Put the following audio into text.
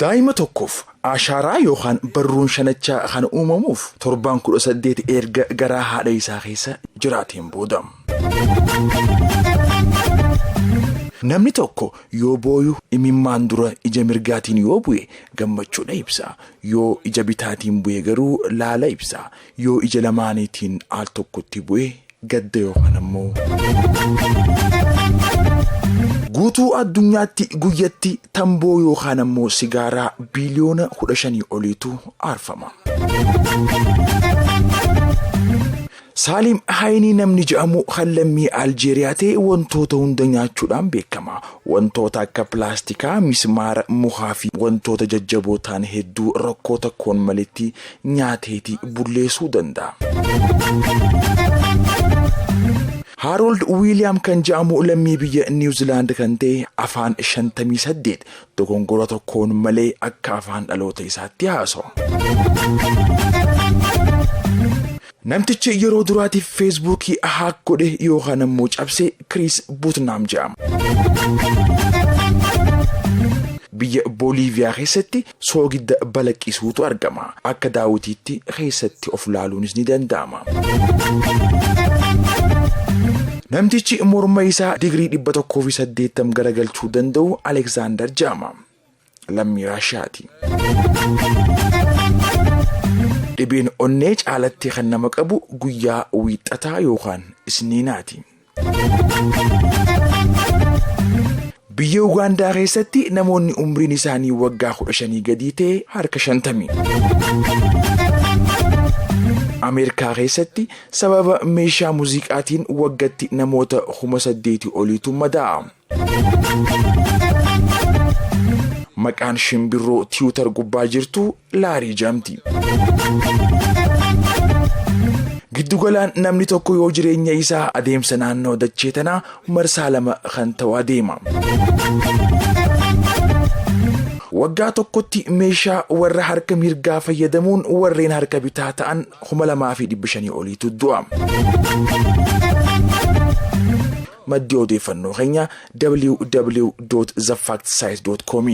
Daa'ima tokkoof ashaaraa yookaan barruun shanachaa kan uumamuuf torbaan 18 erga garaa haadha isaa keessa jiraateen booda. Namni tokko yoo booyu imimmaan dura ija mirgaatiin yoo bu'e gammachuudha ibsa. Yoo ija bitaatiin bu'e garuu laala ibsa. Yoo ija lamaaniitiin al tokkotti bu'e gadda yookaan ammoo. Guutuu addunyaatti guyyatti tamboo yookaan ammoo sigaaraa biiliyoona 15 oliitu aarfama. Saalim Haayinii namni jedhamu kan lammii Aljeeriyaa ta'e wantoota hunda nyaachuudhaan beekama. Wantoota akka pilaastikaa, mismaara, mukaa fi wantoota jajjaboo ta'an hedduu rakkoo tokkoon maletti nyaateeti bulleessuu danda'a. Haarold Wiiliyaam kan jedhamu lammii biyya Niwuzilaand kan ta'e afaan 58 dogongora tokkoon malee akka afaan dhaloota isaatti haasawa. Namtichi yeroo duraatiif Feesbuukii haak godhe yookaan ammoo cabse Kiriis Buutnaam jedhama. Biyya Booliiviyaa keessatti soogidda balaqqisuutu argama. Akka daawwitiitti keessatti of laaluunis ni danda'ama. Namtichi morma isaa digirii 180 garagalchuu danda'u Aleksaandar jedhama. Lammii Raashiyaati. Dhibeen onnee caalatti kan nama qabu guyyaa wiixataa yookaan isniinaati. Biyya Ugaandaa keessatti namoonni umriin isaanii waggaa 15 gadii ta'e harka 50. Ameerikaa keessatti sababa meeshaa muuziqaatiin waggatti namoota 8,000 oliitu madaa'a. Maqaan shimbirroo Tiwutar gubbaa jirtu Laarii jedhamti. Giddugalaan namni tokko yoo jireenya isaa adeemsa naannoo dachee tanaa marsaa lama kan ta'u adeema. Waggaa tokkotti meeshaa warra harka mirgaa fayyadamuun warreen harka bitaa ta'an 2,500 oliitu du'a. Maddi odeeffannoo keenya www.thefactsite.com.